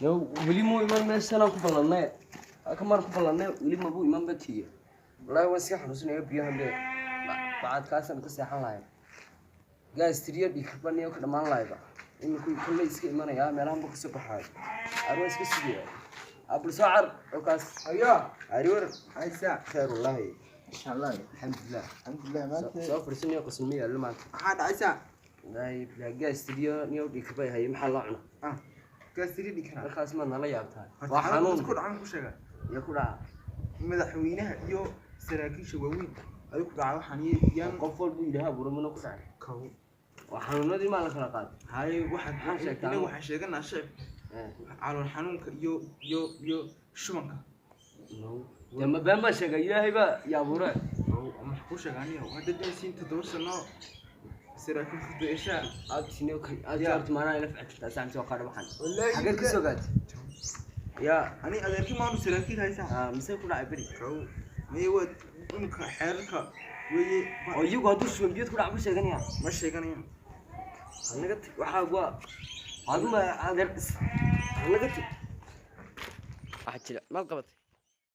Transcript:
Weli muu iman. Meeshanaan ku ballannay, kamaan ku ballannay, weli mabuu iman batiye. Wallaahi waan iska xanuunsanaya. Biyahan be bacadkaasaan ka seexan lahay, gaastiriyo dhiigbaniyo ka dhammaan lahayba. Iminku kolley iska imanayaa, meelahan buu kasoo baxaayo. Ar waan iska sugaya. Abul soo car okaas. Ayo. Ari war. Haysa. Kheer wallaahi. Insha Allah. Alxamdulilah. Alxamdulilah maanta. Soo fadhiisanayo, qosol ma yaallo maanta. Maxaa dhacaysaa? Wallaahi gaastiriyo niyo dhiigbay haye, maxaa loo cuna? Ah, gaastiri dhikara. Markaas maad nala yaabtaa. Horta waa xanuun xanuun ku dhacan ku sheega. Iyo ku dhaca. Madaxweynaha iyo saraakiisha waaweyn ayuu ku dhacay waxaan iyo yaan. Qof walbu yidhaha buramana ku dhacay. Kow. Waa xanuunadii maa la kala qaaday? Haye, waxaan Maxaa sheegtaa? Inagu waxaan sheeganaa shicib calool xanuunka iyo shubanka. Dee ma been baa sheegay? Ilaahay baa yaabuure. Maxaa ku sheega aniga hadda doonsiin 7 sano saraakiil ku daeshaa. Aad siniyo aad Ya. jaartu maanaa ila ficiltaa saan soo qaadho waxaan. Wallaahi. Xageed ka soo gaatay yaa? Ani adeerkii maanu saraakiil haysaa. Ah, mise ku dhacay beri? Kow, maye, waa imika xeerarka weeye. Oo iyagu hadduu shuban biyad ku dhac ma sheeganaya? Ma sheeganayaan. Hanaga tag, waxaa waa aduma adeer, hanaga tag. Waxaa jira maad qabatay.